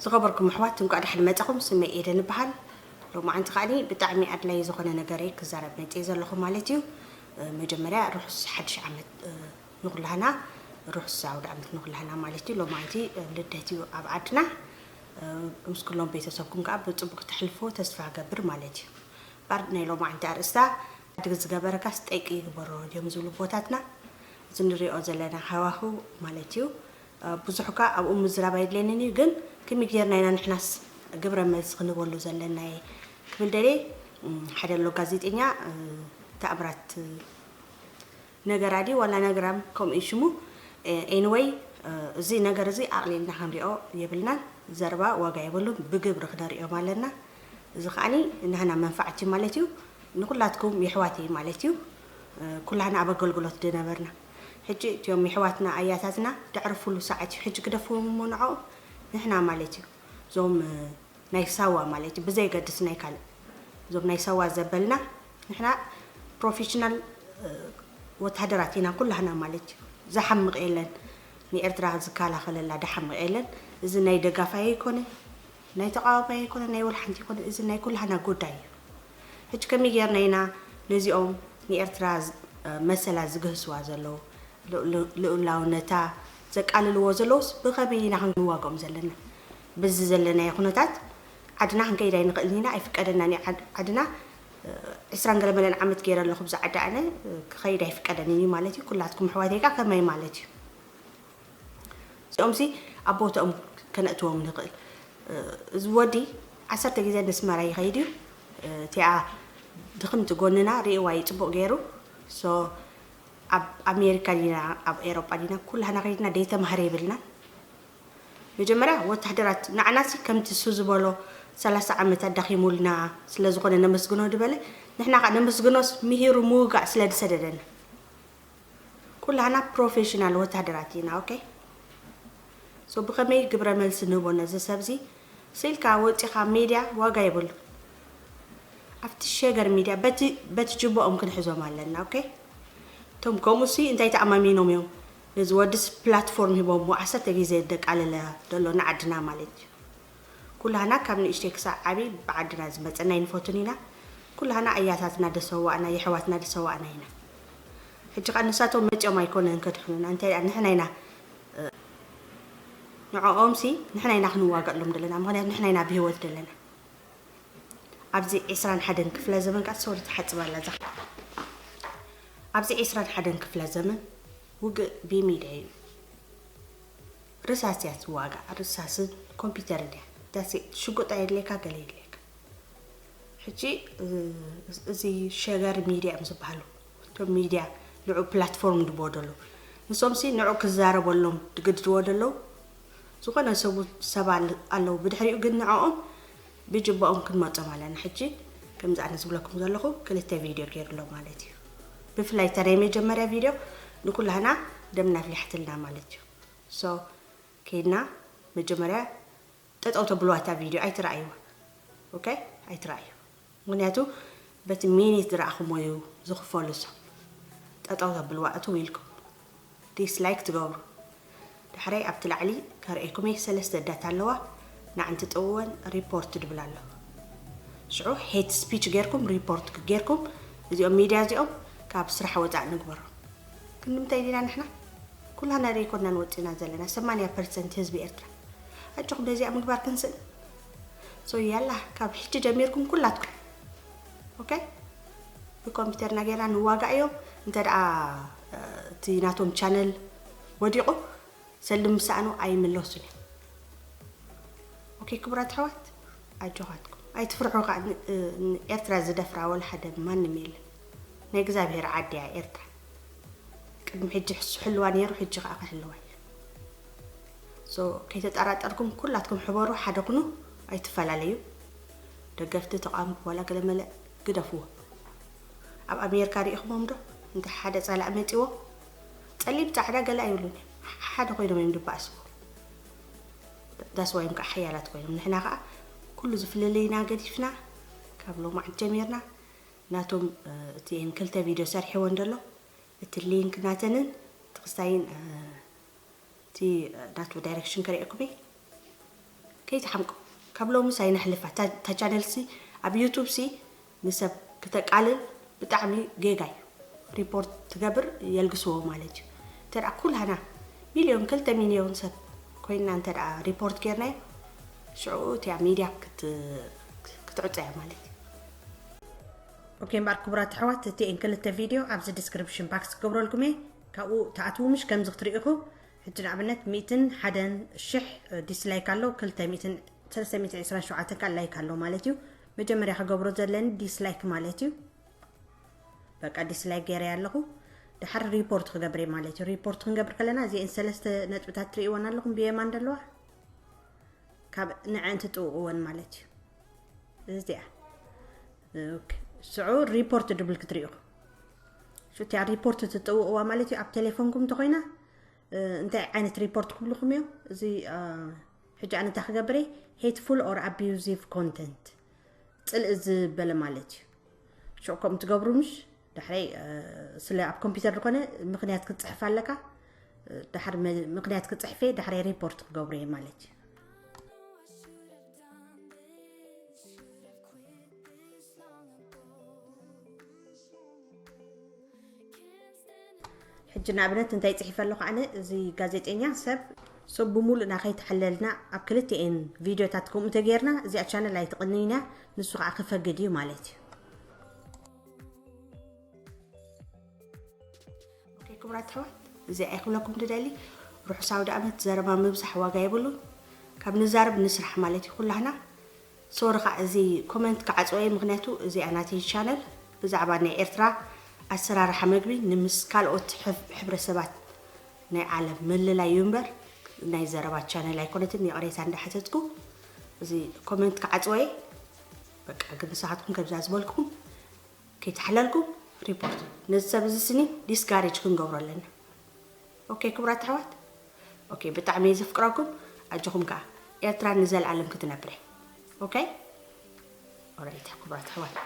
ዝኸበርኩም ኣሕዋት፣ እንኳዕ ደሓን መጻኹም። ስመይ ኤደን እበሃል። ሎማዓንቲ ከዓኒ ብጣዕሚ ኣድላዪ ዝኾነ ነገር እየ ክዛረብ መጽየ ዘለኹ ማለት እዩ። እ፣ መጀመርያ ርሑስ ሓድሽ ዓመት፣ እ፣ ንኹላህና፣ ርሑስ ኣውደ ዓመት ንኹላህና ማለት እዩ። ሎማዓንቲ፣ እ፣ ልደት እዩ ኣብ ዓድና። እ፣ ምስ ኩሎም ቤተሰብኩም ከኣ ብጽቡቕ ክተሕልፍዎ ተስፋ እገብር ማለት እዩ። እምበኣር ናይ ሎማዓንቲ ኣርእስታ፣ "ኣድግ ዝገበረካስ ጠይቂ ይግበሮ" ድዮም ዝብሉ ኣቦታትና። እዚ ንሪኦ ዘለና ሃዋህው ማለት እዩ። እ፣ ብዙሕ እኳ ኣብኡ ምዝራብ ኣይድልየንን እዩ፣ ግን ከመይ ጌርና ኢና ንሕናስ ግብረ መልሲ ክንበሉ ዘለና እየ ክብል ደልየ። እም፣ ሓደ ኣሎ ጋዜጠኛ፣ እ፣ ተኣምራት፣ እ፣ ነገራ ድዩ ዋላ ነግራም ከምኡ እዩ ሽሙ። እ፣ ኤኒወይ፣ እ፣ እዚ ነገር እዚ ኣቕሊልና ክንሪኦ የብልናን። ዘረባ ዋጋ የብሉን፣ ብግብሪ ክነሪኦም ኣለና። እዚ ከዓኒ ንህና መንፋዕቲ ማለት እዩ፣ ንኩላትኩም የሕዋተይ ማለት እዩ። እ፣ ኩላህና ኣብ ኣገልግሎት ድነበርና። ሕጂ እቲኦም የሕዋትና ኣያታትና ድሕሪ ፍሉ ሰዓት እዩ። ሕጂ ግደፍዎም እሞ ንዕኦም ንሕና ማለት እዩ። እዞም፣ እ፣ ናይ ሳዋ ማለት እዩ፣ ብዘይገድስ ናይ ካልእ። እዞም ናይ ሳዋ ዘበልና ንሕና ፕሮፌሽናል፣ እ፣ ወታደራት ኢና ኩላህና ማለት እዩ። ዝሓምቕ የለን፣ ንኤርትራ ዝከላኸለላ ድሓምቕ የለን። እዚ ናይ ደጋፋይ ኣይኮነ፣ ናይ ተቃዋማይ ኣይኮነ፣ ናይ ወላ ሓንቲ ኣይኮነ። እዚ ናይ ኩላህና ጉዳይ እዩ። ሕጂ ከመይ ጌርና ኢና ነዚኦም ንኤርትራ ዝ-፣ እ፣ መሰላ ዝግህስዋ ዘለዉ፣ ል-፣ ል-፣ ልኡላውነታ ዘቃልልዎ ዘለዉስ ብኸመይ ኢና ክንዋግኦም ዘለና? በዚ ዘለናዮ ኩነታት ዓድና ክንከይድ ኣይንኽእልን ኢና፣ ኣይፍቀደናን እዩ። ዓድ-፣ ዓድና፣ እ፣ ዕስራን ገለ መለን ዓመት ገይረ ኣለኹ ብዛ ዓዲ ኣነ፣ እ፣ ክኸይድ ኣይፍቀደንን እዩ ማለት እዩ። ኩላትኩም ኣሕዋተይ ከኣ ከማይ ማለት እዩ። እዚኦምሲ ኣብ ቦታኦም ከነእትዎም ንኽእል። እ፣ እዚ ወዲ ዓሰርተ ግዜ ንስመራ ይኸይድ እዩ። እ፣ እቲኣ ድኽምቲ ጎንና ርእይዋ እዩ ጽቡቕ ገይሩ። ሶ፣ ኣብ ኣሜሪካ ዲና፣ ኣብ ኤሮጳ ዲና፣ ኩላህና ከይድና ደይተማህረ ይብልና። መጀመርያ ወታደራት ንዓናሲ ከምቲ እሱ ዝበሎ ሰላሳ ዓመት ኣዳኺሙልና ስለ ዝኾነ ነመስግኖ ድበለ፣ ንሕና ኸኣ ነመስግኖስ ምሂሩ ምውጋእ ስለ ድሰደደና። ኩላህና ፕሮፌሽናል ወታደራት ኢና፣ ኦኬ? ሶ ብኸመይ ግብረ መልሲ ንህቦ ነዚ ሰብዚ? ስኢልካ ወጺኻ ሜድያ ዋጋ የብሉ። ኣብቲ ሸገር ሚድያ በቲ፣ በቲ ጅቦኦም ክንሕዞም ኣለና፣ ኦኬ? እቶም ከምኡሲ እንታይ ተኣማሚኖም እዮም ነዚ ወድስ ፕላትፎርም ሂቦምዎ ዓሰርተ ግዜ ደቃለለ ዘሎ ንዓድና ማለት እዩ። ኩላህና ካብ ንእሽተይ ክሳዕ ዓቢ ብዓድና ዝመጸና ኣይንፈቱን ኢና። ኩላህና ኣያታትና ደሰዋእና፣ የሕዋትና ደሰዋእና ኢና። ሕጂ ኸኣ ንሳቶም መጺኦም ኣይኮነን ከድሕኑና፣ እንታይ ደኣ ንሕና ኢና፣ እ፣ ንዕኦምሲ ንሕና ኢና ክንዋገኣሎም ደለና፣ ምኽንያቱ ንሕና ኢና ብህይወት ደለና። ኣብዚ ዕስራን ሓደን ክፍለ ዘመን ከኣ፣ ሶሪ፣ ትሓጽብ ኣላ እዛ። ኣብዚ ዕስራን ሓደን ክፍለ ዘመን ውግእ ብሚድያ እዩ። ርሳስ እያ ትዋጋእ፣ ርሳስን ኮምፒውተርን እያ። That's it። ሽጉጥ ኣየድልየካ፣ ገለ የድልየካ። ሕጂ፣ እ-፣ እዚ ሸገር ሚድያ እዮም ዝበሃሉ። እቶም ሚድያ ንዑ ፕላትፎርም ድቦ ደሎ። ንሶምሲ ንዑ ክዛረበሎም ድግድድዎ ደለዉ። ዝኾነ ሰቡ-፣ ሰብ ኣለ-፣ ኣለዉ። ብድሕሪኡ ግን ንዕኦም ብጅባኦም ክንመጾም ኣለና። ሕጂ ከምዚ ኣነ ዝብለኩም ዘለኹ ክልተ ቪድዮ ገይሩ ኣሎ ማለት እዩ። ብፍላይ እታ ናይ መጀመርያ ቪድዮ ንኩላህና ደምና ኣፍሊሓትልና ማለት እዩ። ሶ፣ ከይድና መጀመርያ ጠጠው ተብልዋ እታ ቪድዮ፣ ኣይትረኣይዋ። ኦኬ? ኣይትረኣዩ። ምኽንያቱ በቲ ሚኒት ዝረኣኹሞ እዩ ዝኽፈሉ እሶም። ጠጠው ተብልዋ እትው ኢልኩም። ዲስላይክ ትገብሩ። ዳሕራይ ኣብቲ ላዕሊ ከርእየኩም እየ፣ ሰለስተ ዳት ኣለዋ። ንዓንቲ ጥውወን ሪፖርት ድብል ኣሎ። ሽዑ ሄት ስፒች ጌርኩም ሪፖርት ጌርኩም፣ እዚኦም ሚድያ እዚኦም ካብ ስራሕ ወፃእ ንግበሮም። ክንዲ ምንታይ ዲና ንሕና? ኩላና ዶ ኣይኮናን ወፂና ዘለና? ሰማንያ ፐርሰንት ህዝቢ ኤርትራ። ኣጆኹም ነዚኣ ምግባር ክንስእን። ሶ ያላ፣ ካብ ሕጂ ጀሚርኩም ኩላትኩም፣ ኦኬ? ብኮምፒውተርና ጌርና ንዋጋእ እዮም። እንተ ደኣ፣ እ፣ እቲ ናቶም ቻነል ወዲቑ፣ ሰልዲ ምሳእኑ ኣይምለሱን እዮም። ኦኬ፣ ክቡራት ኣሕዋት፣ ኣጆኻትኩም። ኣይትፍርሑ ኸዓ፣ ን-፣ እ፣ ንኤርትራ ዝደፍራ ወላ ሓደ ማንም የለን። ናይ እግዚኣብሔር ዓዲ እያ ኤርትራ። ቅድሚ ሕጂ ሕሱ ሕልዋ ነይሩ፣ ሕጂ ኸዓ ክሕልዋ እዩ። ሶ፣ ከይተጠራጠርኩም ኩላትኩም ሕበሩ፣ ሓደ ኩኑ፣ ኣይትፈላለዩ። ደገፍቲ፣ ተቓወምቲ፣ ዋላ ገለመለ ግደፍዎ። ኣብ ኣሜሪካ ሪኢኹሞም ዶ? እንተ ሓደ ጸላእ መጺዎ፣ ጸሊም ጻዕዳ ገለ ኣይብሉን እዮም። ሓደ ኮይኖም እዮም ድባእስዎ። ዳስ ዋይ እዮም ከዓ ሓያላት ኮይኖም። ንሕና ከዓ ኩሉ ዝፍልልይና ገዲፍና፣ ካብ ሎማዓንቲ ጀሚርና፣ ናቶም፣ እ፣ እቲ እየን ክልተ ቪድዮ ሰርሒወን ዘሎ፣ እቲ ሊንክ ናተንን፣ እቲ ክስታይን፣ እ፣ እቲ፣ እ፣ ናቱ ዳይሬክሽን ከርእየኩም እየ። ኦኬ፣ ከይትሓምቁ። ካብ ሎምስ ኣይነሕልፋ። እታ ቻነል ሲ ኣብ ዩቱብ ሲ ንሰብ ክተቃልል ብጣዕሚ ጌጋ እዩ። ሪፖርት ትገብር የልግስዎ ማለት እዩ። እንተ ደኣ ኩላና ሚልዮን ክልተ ሚልዮን ሰብ ኮይንና እንተ ደኣ ሪፖርት ጌርናዮ ሽዑ እቲኣ ሚድያ ክትዕፀ እያ ማለት እዩ። ኦኬ እምበኣር ክቡራት ኣሕዋት እቲኤን ክልተ ቪድዮ ኣብዚ ዲስክሪፕሽን ባክስ ክገብረልኩም እየ። ካብኡ ተኣትዉ ምሽ ከምዚ ክትርኢ ኢኹ። ሕጂ ንኣብነት ሚእትን ሓደን ሽሕ ዲስላይክ ኣሎ፣ ክልተ ሚእትን ሰለስተ ሚእትን ዕስራን ሸውዓተን ከዓ ላይክ ኣሎ ማለት እዩ። መጀመርያ ክገብሮ ዘለኒ ዲስላይክ ማለት እዩ። በቃ ዲስላይክ ገይረ ኣለኹ። ድሓር ሪፖርት ክገብር እየ ማለት እዩ። ሪፖርት ክንገብር ከለና እዚአን ሰለስተ ነጥብታት ትርእይወን ኣለኹም ብየማን ዘለዋ ካብ ንዐን ትጥውእወን ማለት እዩ። እዚኣ ስዑ ሪፖርት ድብል ክትርእዩ ሽትያ ሪፖርት ትጥውእዋ ማለት እዩ። ኣብ ቴሌፎንኩም እንተኮይና እንታይ ዓይነት ሪፖርት ክብልኩም እዮም? እዚ ሕጂ ኣነ እንታይ ክገብር እየ? Hateful or abusive content ጽልእ ዝበለ ማለት እዩ። ሽዑ ከምኡ ትገብሩ ምሽ ዳሕረይ ስለ ኣብ ኮምፒውተር ዝኾነ ምክንያት ክትፅሕፍ ኣለካ። ዳሕር ምክንያት ክፅሕፍ እየ ዳሕረይ ሪፖርት ክገብሩ እየ ማለት እዩ። ሕጂ ንኣብነት እንታይ ፅሒፈ ኣለኹ ኣነ እዚ ጋዜጠኛ ሰብ ሰብ ብምሉእና ከይተሓለልና ኣብ ክልቲኤን ቪድዮታት ከምኡ ተጌርና እዚኣ ቻነል ኣይትቕንይና ንሱ ከዓ ክፈግድ እዩ ማለት እዩ። ክቡራት ኣሕዋት እዚ ኣይክብለኩም ትደሊ ርሑስ ኣውደ ኣመት ዘረባ ምብዛሕ ዋጋ የብሉን ካብ ንዛረብ ንስራሕ ማለት እዩ ኩላህና ሶሪ ከዓ እዚ ኮመንት ክዓፅወ እየ ምክንያቱ እዚኣ ናተይ ቻነል ብዛዕባ ናይ ኤርትራ ኣሰራርሓ መግቢ ንምስ ካልኦት ሕብረተሰባት ናይ ዓለም ምልላይ እዩ እምበር ናይ ዘረባ ቻነል ኣይኮነትን ይቕሬታ እንዳሓተትኩ እዚ ኮመንት ክዓፅወ እየ በቃ ግን ንስኻትኩም ከምዛ ዝበልኩም ከይተሓለልኩም ሪፖርት ነዚ ሰብ እዚ ስኒ ዲስካሬጅ ክንገብሮ ኣለና ኦኬ ክቡራት ኣሕዋት ኦኬ ብጣዕሚ እየ ዘፍቅረኩም ኣጆኹም ከዓ ኤርትራ ንዘለኣለም ክትነብር እያ ኦኬ ኦራይት ክቡራት ኣሕዋት